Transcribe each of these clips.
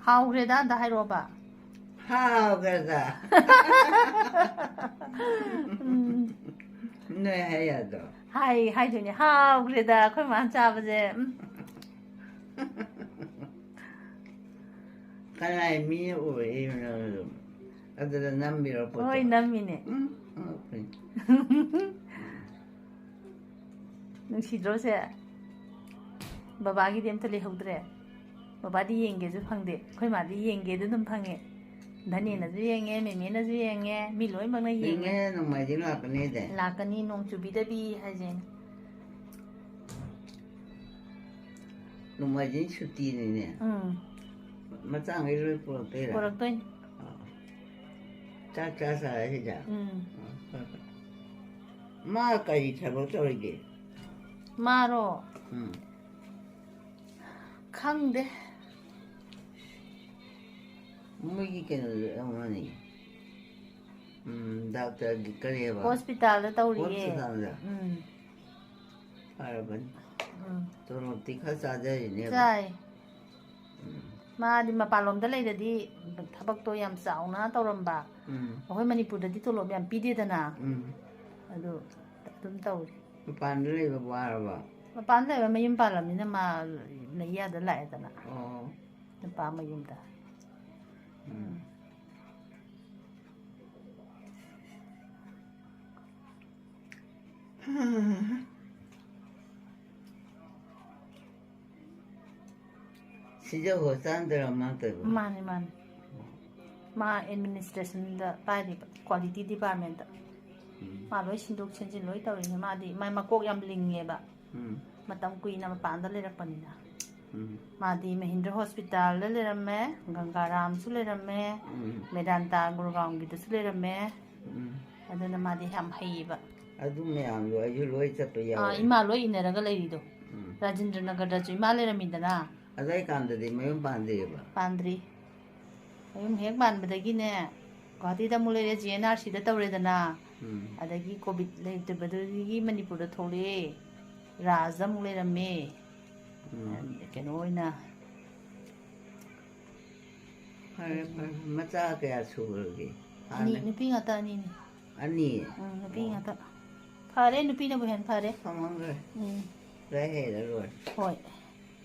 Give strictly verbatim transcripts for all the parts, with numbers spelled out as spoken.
ꯍꯥꯎꯈ꯭ꯔꯦꯗ ꯑꯝꯇ ꯍꯥꯏꯔꯛꯑꯣꯕ꯫ ꯍꯥꯎꯈ꯭ꯔꯦꯗ꯫ ꯅꯣꯏ ꯍꯥꯏ ꯌꯥꯗ꯭ꯔꯣ? ꯍꯥꯏ ꯍꯥꯏꯗꯣꯏꯅꯦ, ꯍꯥꯎꯈ꯭ꯔꯦꯗ ꯑꯩꯈꯣꯏ ꯃꯥꯅ ꯆꯥꯕꯁꯦ꯫ ꯎꯝ꯫ ꯀꯅꯥꯏ ꯃꯤꯅ ꯎꯔꯛꯏꯅꯣ? ꯑꯗꯨꯗ ꯅꯝꯕꯤꯔꯣ ꯄꯣꯠꯇꯣ? ꯍꯣꯏ, ꯅꯝꯃꯤꯅꯦ꯫ ꯎꯝ, ꯑꯉꯛꯄꯅꯤ꯫ ꯅꯨꯡꯁꯤꯗ꯭ꯔꯣꯁꯦ? ꯕꯕꯥꯒꯤꯗꯤ ꯑꯝꯇ ꯂꯩꯍꯧꯗ꯭ꯔꯦ꯫ ꯕꯕꯥꯗꯤ ꯌꯦꯡꯒꯦꯁꯨ ꯐꯪꯗꯦ, ꯑꯩꯈꯣꯏ ꯃꯥꯗꯤ ꯌꯦꯡꯒꯦꯗ ꯑꯗꯨꯝ ꯐꯪꯉꯦ꯫ ꯙꯅꯦꯅꯁꯨ ꯌꯦꯡꯉꯦ, ꯃꯦꯃꯦꯅꯁꯨ ꯌꯦꯡꯉꯦ, ꯃꯤ ꯂꯣꯏꯅꯃꯛꯅ ꯌꯦꯡꯉꯦ꯫ ꯌꯦꯡꯉꯦ, ꯅꯣꯡꯃꯥꯏꯖꯤꯡ ꯂꯥꯛꯀꯅꯤꯗꯦ꯫ ꯂꯥꯛꯀꯅꯤ, ꯅꯣꯡ ꯆꯨꯕꯤꯗꯕꯤ ꯍꯥꯏꯁꯦ꯫ ꯅꯣꯡꯃꯥꯏꯖꯤꯡ ꯁꯨꯇꯤꯅꯤꯅꯦ꯫ ꯎꯝ꯫ ꯃꯆꯥꯉꯩ ꯂꯣꯏ ꯄꯨꯔꯛꯇꯣꯏꯔꯥ? ꯄꯨꯔꯛꯇꯣꯏꯅꯤ꯫ ꯑꯥ꯫ ꯆꯥꯛ ꯆꯥ ꯆꯥꯔ ꯁꯤꯗ? ꯎꯝ꯫ ꯑꯥ, ꯍꯣꯏ, ꯍꯣꯏ꯫ ꯃꯥ ꯀꯔꯤ ꯊꯕꯛ ꯇꯧꯔꯤꯒꯦ? ꯃꯥꯔꯣ? ꯎꯝ꯫ ꯈꯪꯗꯦ꯫ ꯃꯣꯏꯒꯤ ꯀꯩꯅꯣꯗ ꯑꯃꯅꯤ꯫ ꯎꯝ, ꯗꯥꯛꯇꯔꯒꯤ ꯀꯔꯤꯑꯕ? ꯍꯣꯁꯄꯤꯇꯥꯜꯗ ꯇꯧꯔꯤꯌꯦ꯫ ꯍꯣꯁꯄꯤꯇꯥꯜꯗ? ꯎꯝ꯫ ꯐꯔꯕꯅꯤ꯫ ꯎꯝ꯫ ꯇꯣꯂꯣꯞꯇꯤ ꯈꯔ ꯆꯥꯖꯔꯤꯅꯦꯕ꯫ ꯆꯥꯏ꯫ ꯎꯝ꯫ ꯃꯥꯗꯤ ꯃꯄꯥꯟꯂꯣꯝꯗ ꯂꯩꯔꯗꯤ ꯊꯕꯛꯇꯣ ꯌꯥꯝ ꯆꯥꯎꯅ ꯇꯧꯔꯝꯕ꯫ ꯎꯝ꯫ ꯑꯩꯈꯣꯏ ꯃꯅꯤꯄꯨꯔꯗꯗꯤ ꯇꯣꯂꯣꯞ ꯌꯥꯝ ꯄꯤꯗꯦꯗꯅ꯫ ꯎꯝ꯫ ꯑꯗꯨ ꯑꯗꯨꯝ ꯇꯧꯔꯤ꯫ ꯃꯄꯥꯟꯗ ꯂꯩꯕ ꯋꯥꯔꯕ? ꯃꯄꯥꯟꯗ ꯂꯩꯕ ꯃꯌꯨꯝ ꯄꯥꯜꯂꯝꯅꯤꯅ ꯃꯥ ꯂꯩꯌꯥꯗ ꯂꯥꯛꯑꯦꯗꯅ꯫ ꯑꯣ꯫ ꯅꯨꯄꯥ ꯃꯌꯨꯝꯗ꯫ ꯎꯝ꯫ ꯁꯤꯖ ꯍꯣꯁꯇꯥꯟꯗꯔ ꯃꯥ ꯇꯧꯕ? ꯃꯥꯅꯦ, ꯃꯥꯅꯦ꯫ ꯃꯥ ꯑꯦꯗꯃꯤꯅꯤꯁꯇ꯭ꯔꯦꯁꯟꯗ ꯄꯥꯏꯔꯤꯕ, ꯀ꯭ꯋꯥꯂꯤꯇꯤ ꯗꯤꯄꯥꯔꯠꯃꯦꯟꯇ꯫ ꯎꯝ꯫ ꯃꯥ ꯂꯣꯏ ꯁꯤꯟꯗꯣꯛ ꯁꯤꯟꯖꯤꯟ ꯂꯣꯏ ꯇꯧꯔꯤꯅꯦ꯫ ꯃꯥꯗꯤ ꯃꯥꯏ ꯃꯀꯣꯛ ꯌꯥꯝ ꯂꯤꯡꯉꯦꯕ꯫ ꯎꯝ꯫ ꯃꯇꯝ ꯀꯨꯏꯅ ꯃꯄꯥꯟꯗ ꯂꯩꯔꯛꯄꯅꯤꯅ꯫ ꯎꯝ꯫ ꯃꯥꯗꯤ ꯃꯍꯤꯟꯗ꯭ꯔ ꯍꯣꯁꯄꯤꯇꯥꯜꯗ ꯂꯩꯔꯝꯃꯦ, ꯒꯪꯒꯥꯔꯥꯝꯁꯨ ꯂꯩꯔꯝꯃꯦ, ꯎꯝ꯫ ꯃꯦꯗꯥꯟꯇꯥ ꯒꯨꯔꯒꯥꯎꯟꯒꯤꯗꯁꯨ ꯂꯩꯔꯝꯃꯦ꯫ ꯎꯝ꯫ ꯑꯗꯨꯅ ꯃꯥꯗꯤ ꯌꯥꯝ ꯍꯩꯌꯦꯕ꯫ ꯑꯗꯨ ꯃꯌꯥꯝꯗꯣ ꯑꯩꯁꯨ ꯂꯣꯏ ꯆꯠꯄ ꯑꯥ, ꯌꯥꯎꯋꯦ꯫ ꯏꯃꯥ ꯂꯣꯏ ꯏꯟꯅꯔꯒ ꯂꯩꯔꯤꯗꯣ꯫ ꯎꯝ꯫ ꯔꯥꯖꯦꯟꯗ꯭ꯔ ꯅꯒꯔꯗꯁꯨ ꯏꯃꯥ ꯂꯩꯔꯝꯃꯤꯗꯅ꯫ ꯑꯗꯥꯏ ꯀꯥꯟꯗꯗꯤ ꯃꯌꯨꯝ ꯄꯥꯟꯗ꯭ꯔꯤꯑꯕ? ꯄꯥꯟꯗ꯭ꯔꯤ꯫ ꯃꯌꯨꯝ ꯍꯦꯛ ꯄꯥꯟꯕꯗꯒꯤꯅꯦ, ꯒꯨꯍꯥꯇꯤꯗ ꯑꯃꯨꯛ ꯂꯩꯔꯦ, ꯖꯤ ꯑꯦꯟ ꯑꯥꯔ ꯁꯤꯗ ꯇꯧꯔꯦꯗꯅ꯫ ꯎꯝ꯫ ꯑꯗꯒꯤ ꯀꯣꯚꯤꯗ ꯂꯩꯇꯕꯗꯒꯤ ꯃꯅꯤꯄꯨꯔꯗ ꯊꯣꯛꯂꯛꯑꯦ꯫ ꯔꯥꯖꯗ ꯑꯃꯨꯛ ꯂꯩꯔꯝꯃꯦ꯫ ꯎꯝ꯫ ꯀꯩꯅꯣ ꯑꯣꯏꯅ, ꯐꯔꯦ, ꯐꯔꯦ꯫ ꯃꯆꯥ ꯀꯌꯥ ꯁꯨꯈ꯭ꯔꯒꯦ? ꯑꯅꯤ, ꯍꯥꯟꯅ ꯅꯨꯄꯤ ꯉꯥꯛꯇ ꯑꯅꯤꯅꯦ꯫ ꯑꯅꯤ? ꯎꯝ, ꯅꯨꯄꯤ ꯉꯥꯛꯇ꯫ ꯐꯔꯦ, ꯅꯨꯄꯤꯅꯕꯨ ꯍꯦꯟꯅ ꯐꯔꯦ꯫ ꯐꯝꯃꯝꯈ꯭ꯔꯦ꯫ ꯎꯝ꯫ ꯂꯥꯏ ꯍꯩꯔ ꯂꯣꯏꯔꯦ꯫ ꯍꯣꯏ꯫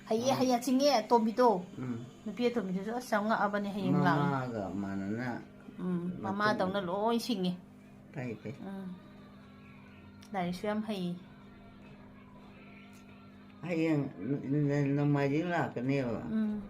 ꯍꯩꯌꯦ, ꯍꯩꯌꯦ, ꯆꯤꯡꯉꯦ ꯑꯇꯣꯝꯕꯤꯗꯣ꯫ ꯎꯝ꯫ ꯅꯨꯄꯤ ꯑꯇꯣꯝꯕꯤꯗꯨꯁꯨ ꯑꯁ ꯌꯥꯝ ꯉꯛꯑꯕꯅꯦ ꯍꯌꯦꯡ ꯂꯥꯛꯑꯅꯤ꯫ ꯃꯃꯥꯒ ꯃꯥꯟꯅꯅ ꯎꯝ, ꯃꯃꯥꯗꯧꯅ ꯂꯣꯏ ꯁꯤꯡꯉꯦ꯫ ꯐꯩ, ꯐꯩ꯫ ꯎꯝ꯫ ꯂꯥꯏꯔꯤꯛꯁꯨ ꯌꯥꯝ ꯍꯩꯌꯦ꯫ ꯍꯌꯦꯡ ꯅ-, ꯅ-, ꯅꯣꯡꯃꯥꯏꯖꯤꯡ ꯂꯥꯛꯀꯅꯦꯕ꯫ ꯎꯝ꯫